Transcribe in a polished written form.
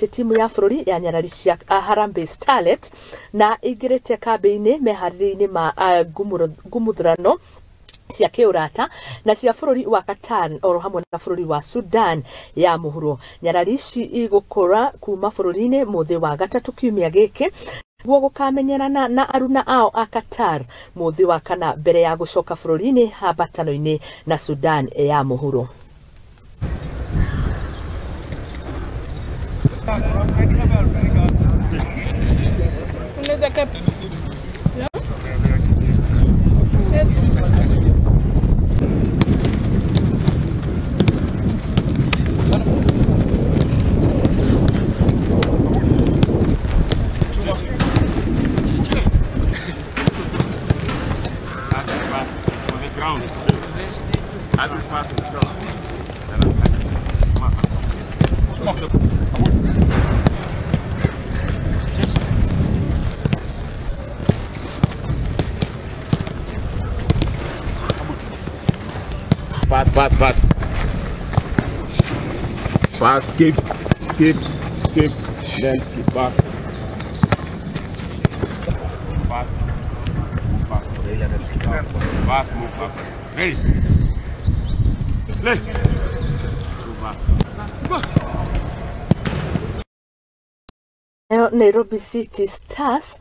Timu ya bũrũri ya nyarari cia Harambee Starlet na ingĩrĩte kambĩ-inĩ meharĩria-inĩ ma ngumuthurano cia kĩũrata na cia bũrũri wa Qatar oro hamwe na bũrũri wa Sudan ya mũhuro. Nyarari ici igũkũra kuma bũrũri-inĩ mũthĩ wa gatatũ kiumia gĩkĩ guo gũkamenyerana na aruna ao a Qatar mũthĩ wa kana mbere ya gũcoka bũrũri-inĩ hambatano-inĩ na Sudan ya mũhuro. Pass, pass, pass. Pass, keep, keep, keep, then keep back. Pass, move back. Pass, move back. Ready? Play. Move back. Nairobi City Stars.